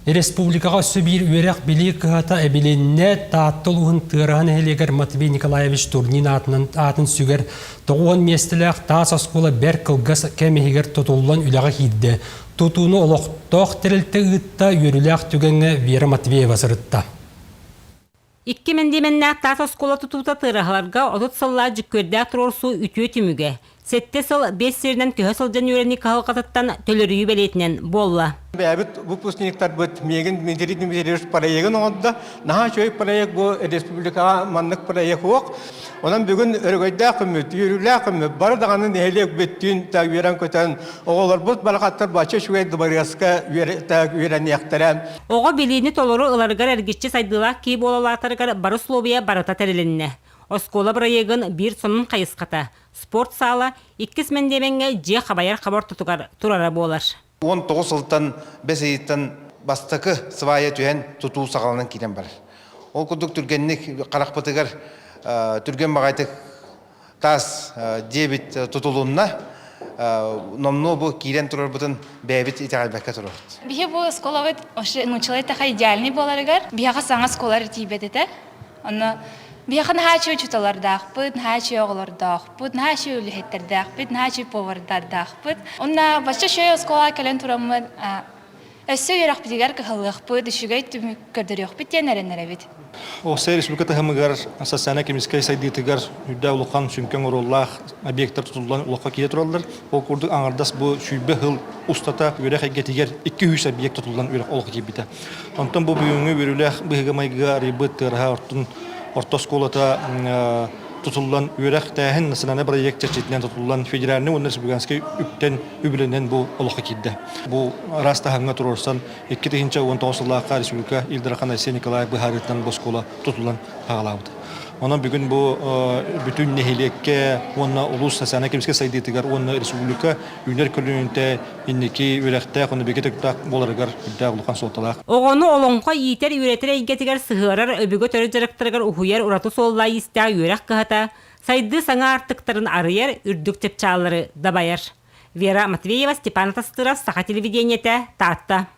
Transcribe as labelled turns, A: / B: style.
A: Республикаҕа өссө биир үөрэх-билии кыһата эбилиннэ. Таатта улууһун Тыараһа нэһилиэгэр Матвей Николаевич Турнин аатынан аатын сүгэр 90 миэстэлээх таас оскуола бэрт кылгас кэм иһигэр тутуллан үлэҕэ киирдэ. Тутууну олохтоох тэрилтэ ыытта, үөрүүлээх түгэҥҥэ Вера Матвеева сырытта.
B: Икки мэндиэмэннээх таас оскуола тутуута тыараһаларга 30 сыллаах дьүккүөрдээх туруорсуу үтүө түмүгэ. Сэттэ сыл биэс сиринэн көһө сылдьан үөрэнии кыһалҕатыттан төлөрүйүү бэлиэтинэн буолла.
C: Бэйэбит выпускниктарбыт миигин Дмитрий Дмитриевич проегын оҥордо. Наһаа үчүгэй проект бу республикаҕа маннык проект суох. Онон бүгүн өрөгөйдөөх күммүт, үөрүүлээх күммүт, бары даҕаны нэһилиэк бүттүүн да үөрэн-көтөн, оҕолорбут барахаттар бачча үчүгэй дыбарыаска үөрэниэхтэрэ.
B: Оҕо билиини толору ыларыгар эргиччи сайдыылаах киһи буола улаатарыгар бары услуобуйа барыта тэрилиннэ. Оскуола бырайыагын биир сонун хайысхата спорт саала иккис мэндиэмэҥҥэ дьиэ хабайар хаба ортотугар турара буолар.
D: 19 сылтан бэс ыйыттан бастакы свая түһэн тутуу саҕаланан киирэн барар. Ол курдук түргэнник харахпытыгар түргэн баҕайытык таас дьиэбит тутулунна. Номнуо бу киирэн турарбытын бэйэбит итэҕэйбэккэ турабыт.
E: Биһи бу оскуолабыт вообще научилай таха идеальный буоларыгар биһиэхэ саҥа оскуолалар тиийбэт этэ. Онно биһиэхэ наһаа үчүгэй учууталлардаахпыт, наһаа үчүгэй оҕолордоохпут, наһаа үчүгэй үлэһиттэрдээхпит, наһаа үчүгэй повардардаахпыт. Онно бачча үчүгэй оскуолаҕа кэлэн тураммыт өссө үөрэхпитигэр кыһаллыахпыт, үчүгэй түмүк көрдөрүөхпүт диэн эрэнэрэбит.
F: Уопсай республика таһымыгар социально-экономическай сайдыытыгар үрдэ улахан сүҥкэн оруоллаах объектар тутуллан олоххо киирэ тураллар. Ол курдук аҥардас бу сүүрбэ сыл устата үөрэх эйгэтигэр 200 объект тутуллан үөрэх олоххо киирбитэ. Онтон бу бүгүҥҥү үөрүүлээх быһыыга-майгыга арыйбыт Тыараһа ортун орто оскуолата тутуллан үөрэхтээһин национальнай проект чэрчитинэн тутуллан федеральнай уонна республиканскай үптэн үбүлэнэн бу олоххо киирдэ. Бу араас таһымҥа туруорсан 2019 сыллаахха республика Ил Дархан Айсен Николаев быһаарыытынан бу оскуола тутуллан хаалаабыта. Онон бүгүн бу бүтүн нэһилиэккэ уонна улуус социальнай-экономическай сайдыытыгар уонна республика үүнэр көлүөнэтэ инники үөрэхтээх уонна бигэ туруктаах буоларыгар үрдээх улахан суолталаах.
B: Оҕону олоҥхо иитэр-үөрэтэр эйгэтигэр сыһыарар өбүгэ төрүт дьарыктарыгар уһуйар ураты суоллаах-иистээх үөрэх кыһата сайдыы саҥа аартыктарын арыйар, үрдүк чыпчааллары дабайар. Вера Матвеева, Степан Атастыров, Саха телевидениетэ, Таатта.